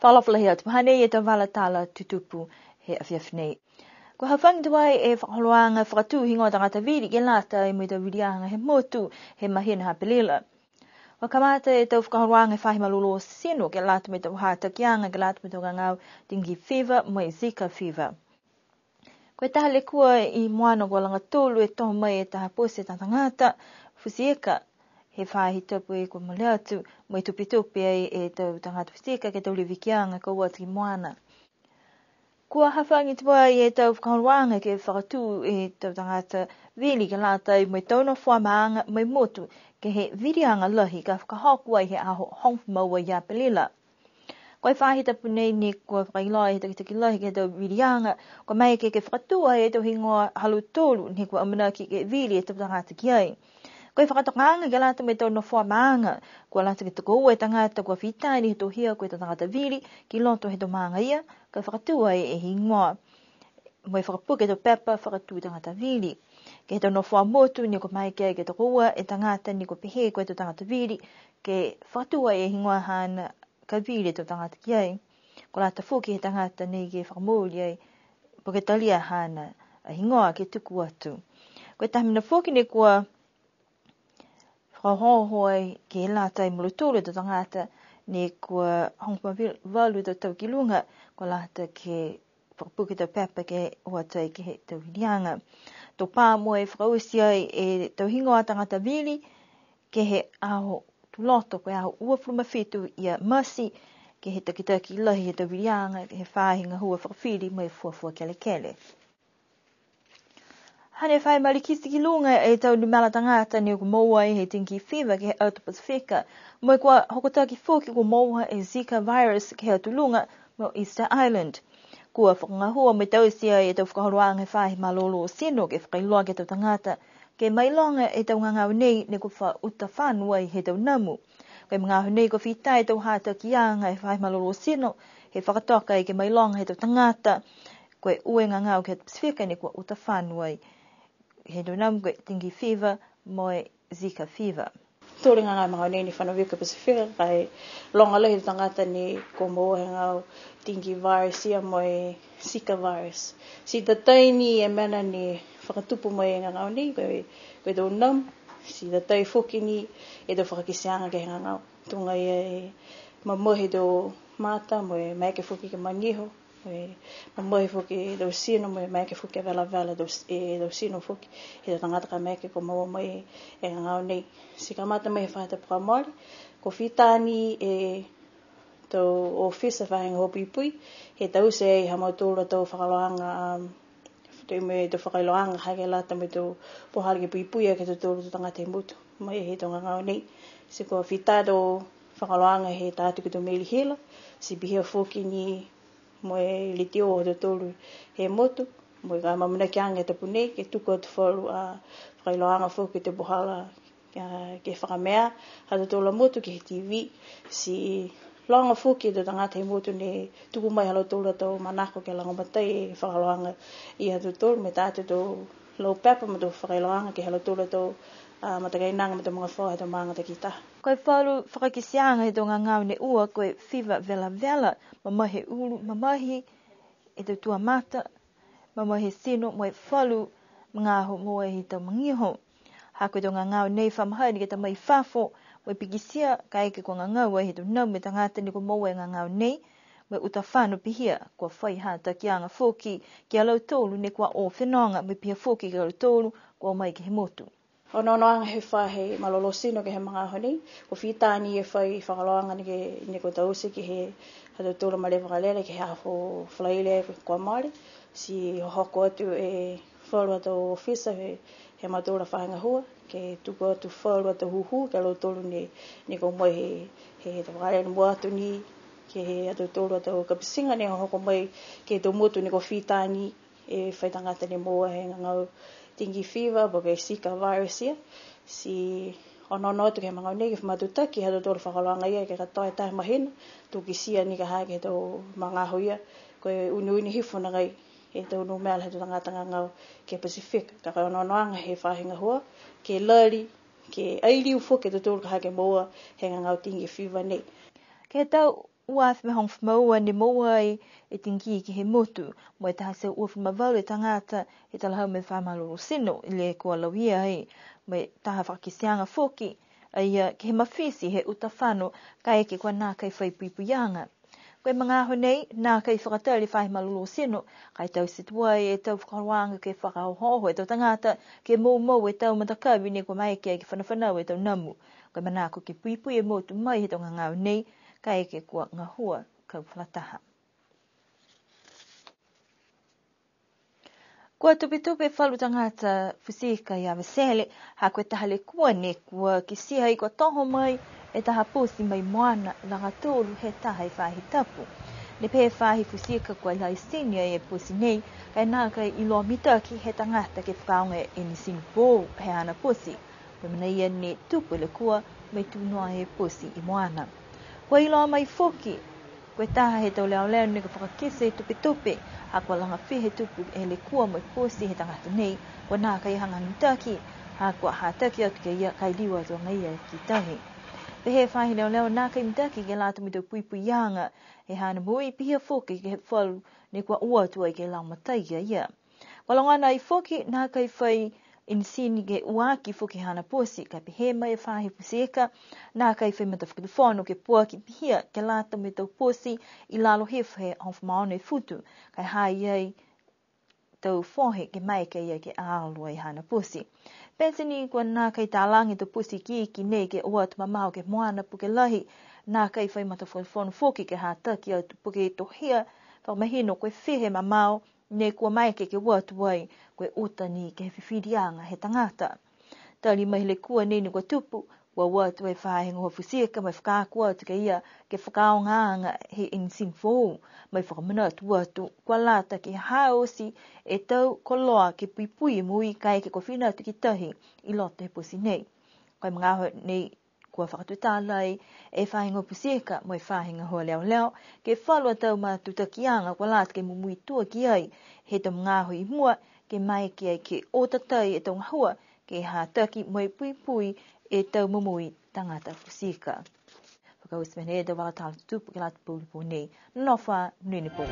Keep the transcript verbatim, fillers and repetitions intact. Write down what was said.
Fakaalofa lahi atu, hanei e tau vala tala tutupu he afiafi nei. Kua hafagi tuai e fakaholoaga fakatū higoa tagata vili ke lata mo e tau viliaga he motu he mahina ha Apelila. Kua kamata e tau fakaholoaga he faahi malolō tino ke lata mo e tau hatakiaga ke lata mo e tau gagao dengue fever mo e Zika fever. Ko e taha lekua i moana kua laga tolu e toho mai e taha poti he tau tagata futi ika he faahi tapu kua mole atu, mo e tupetupe ai e tau tagata futi ika ke he tau levekiaga ka o atu ki moana. Kua hafagi tuai e tau fakaholoaga ke fakatū e tau tagata vili ke lata mo e tau nofoa maaga mo e motu ke he viliaga lahi ka fakahoko ai he aho hogofulu ma ua ia Apelila. Ko e faahi tapu nei ne kua fakailoa he takitaki lahi ke he tau viliaga, kua maeke ke fakatū ai e tau higoa ha lautolu ne kua amanaki ke vili e tau tagata ki ai. Ko e fakatokaaga ke lata mo e tau nofoa maaga, kua lata ke tokoua e tagata kua fita ni he tohia ko e tau tagata vili ki loto he tau maaga ia, ka fakatū ai e higoa mo e fakapuke e tau pepa fakatū tagata vili. Ke he tau nofoa motu ne kua maeke ai ke tokoua e tagata ne kua pehē ko e tau tagata vili, ke fakatū ai e higoa haana ka vili e tau tagata ki ai. Kua lata foki he tagata nei ke fakamooli ai, po ke talia haana a higoa ke tuku atu. Ko e taha mena foki ne kua fakaohooho ai ke lata mo lautolu e tau tagata ne kua hogofulu ma valu e tau tau ki luga, kua lata ke fakapuke e tau pepa ke o atu ai ke he tau viliaga. To pā mo e fakaoti ai e tau higoa tagata vili ke he aho Tuloto, ko e aho uafulu ma fitu ia Mati, ke he takitaki lahi he tau viliaga, ke he faahi gahua fakafili mo e fuafua kelekele. Hane fai malikiti ki luga e tau numela tagata ne kua moua ai he dengue fever ke he atu Pasifika, mo e kua hokotaki foki kua moua e Zika virus ke he atu luga mo Easter Island. Kua fakagahua mo e taute ai e tau fakaholoaga he faahi malolō tino ke fakailoa ke he tau tagata ke mailoga e tau gagao nei ne kua fa uta fano ai he tau namu. Ko e magaaho nei kua fita e tau hatakiaga he faahi malolō tino he fakatoka ai ke mailoga he tau tagata ko e ua e gagao ke he Pasifika ne kua uta fano ai he tau namu ko e dengue fever mo e Zika fever. Tolu e gagao he magaaho nei ne fano viko he Pasifika, ka e loga lahi e tau tagata ne kua moua he gagao dengue virus ia mo e Zika virus. Ti tatai ni e mena ne fakatupu mai e gagao nei, ko e, ko e tau namu, ti tatai foki ni e tau fakakiteaga ke he gagao. Tuga e mamahi e tau mata, mo e maeke foki ke maniho, mo e mamahi foki e tau tino, mo e maeke foki ke velavela e tau, e tau tino foki he tau tagata ka maeke kua moua mai e gagao nei. Ti kamata mai he faahi tapu kua mole, kua fita ni e tau ofisa faahi gahua puipui, he taute ai ha mautolu a tau fakailoaga, um, tau mo e tau fakailoaga ha ke lata mo e tau puhala ke puipui aki e tautolu a tau tagata he motu, mai he tau gagao nei. Ti kua fita e tau fakailoaga he taha tuku tau meli hila, ti pihia foki ni mo e letiō ha tautolu he motu, mo e ka amaamanakiaga he tapu nei, ke tuku atu falu a fakailoaga foki he tau puhala, a, ke fakamea ha tautolu a motu ke he T V, ti loga foki e tau tagata he motu ne tuku mai ha lautolu a tau manako ke lagomatai e fakailoaga ia ha tautolu, mo e taha atu tau laupepa mo e tau fakailoaga ke he ha lautolu a tau, a, matakainaga mo e tau magafaoa he tau maaga takitaha. Ko e falu fakakiteaga he tau gagao ne ua, ko e fiva velavela, mamahi e ulu, mamahi e tau tua mata, mamahi e tino, mo e falu magaaho moua e tau magiho. Ha ko e tau gagao nei fa mahani ke ta mai fafo, mo e pikitia, kaeke kua gagau ai he tau namu e tagata ne kua moua e gagao nei, mo e uta fano pihia, kua fai hatakiaga foki ki a lautolu ne kua o fenoga, mo e pihia foki ki a lautolu kua o mai ke he motu. Onoonoaga he faahi malolō tino ke he magaaho nei, kua fita ni e fai fakailoaga ne ke, ne kua taute ke he ha tautolu a malē vakalele ke he aho Falaile kua mole, ti hohoko atu e falu a tau ofisa he, he ha mautolu a faahi gahua, ke tuku atu falu a tau hūhū ki a lautolu ne, ne kua o mai he, he tau vakalele mua atu ni, ke he ha tautolu a tau kapitiga ne hohoko mai ke he tau motu ne kua fita ni e fai tagata ne moua he gagao dengue fever, po ke Zika virus ia. Ti onoono atu ke he magaaho nei ke fai matutaki ha tautolu a fakailoaga ia ke katoa e taha mahina, to kitia ni ka ha ke he tau magaaho ia, ko e uneune hifo nakai e tau numela he tau tagata gagao ke he Pasifika. Ka ko e onoonoaga he faahi gahua, ke lali, ke ai liu foki e tautolu ka ha ke moua he gagao dengue fever nei. Ke he tau Ua afe mo e hogofulu ma ua ne moua ai e tiniki ke he motu, mo e taha e teau uafulu ma valu e tagata he talahau mo e faahi malolō tino, i le kua lauia ai, mo e taha fakakiteaga foki a ia ke he mafiti he uta fano, kaeke kua nākai fai puipuiaga. Ko e magaaho nei, nākai fakatali e faahi malolō tino, ka e taute tuai e tau fakaholoaga ke fakaohooho e tau tagata, ke moumou e tau matakavi ne kua maeke ke fanafanau e tau namu. Ko e manako ke puipui e motu mai he tau gagao nei, kaeke kua gahua kau fakalataha. Kua tupetupe falu tagata futi ika i Avatele, ha ko e taha lekua ne kua kitia ai kua toho mai e taha poti mai moana, laga tolu he taha e faahi tapu. Ne pehē e faahi futi ika kua laisini ai e poti nei, ka e nākai iloa mitaki he tagata ke fakaaoga e enisini foou he haana poti. Ko e mena ia ne tupu e lekua mo e tū noa e poti i moana. Kua iloa mai foki, ko e taha he tau leoleo ne kua fakakite e tupetupe, ha kua laga fiha e tupu e lekua mo e poti he tagata nei, kua nākai hagahaga mitaki, ha kua hataki atu ki a ia ka e liu atu agaia ki tahi. Pehē e faahi leoleo nākai mitaki ke lata mo e tau puipuiaga he haana moui, pihia foki ke he falu ne kua o atu ai ke lagomatai ki a ia. Kua logona ai foki, nākai fai enisini ke uaaki foki haana poti, ka e pehē mai e faahi futi ika, nākai fai matafakatufono ke puaki pihia ke lata mo e tau poti i lalo hifo he hogofulu ma ono e futu, ka e ha i ai tau fohe ke maeke ia ke alo ai haana poti. Pete ni kua nākai talaga e tau poti ikiiki nei ke o atu mamao ke he moana puke lahi, nākai fai matafakatufono foki ke hataki atu po ke tohia fakamahino ko e fiha e mamao ne kua maeke ke o atu ai, ko e uta ni ke he fifiliaga he tagata. Tali mai he lekua nei ne kua tupu, kua o atu e faahi gahua futi ika mo e fakaako atu ki a ia ke fakaaogaaga he enisini foou, mo e fakamanatu atu kua lata ke ha oti e tau koloa ke puipui e moui kaeke kua fina atu ki tahi i loto he poti nei. Ko e magaaho nei kua fakatutala ai e faahi gahua futi ika mo e faahi gahua leoleo ke he falu a tau matutakiaga kua lata ke mumui tua ki ai he tau magaaho i mua, ke maeke ai ke o tatai e tau gahua ke hataki mo e puipui e tau momoui tagata futi ika. Fakaoti mena e tau vala tala tutupu ke lata mo e pō nei. Nonofo ā, monuina e pō.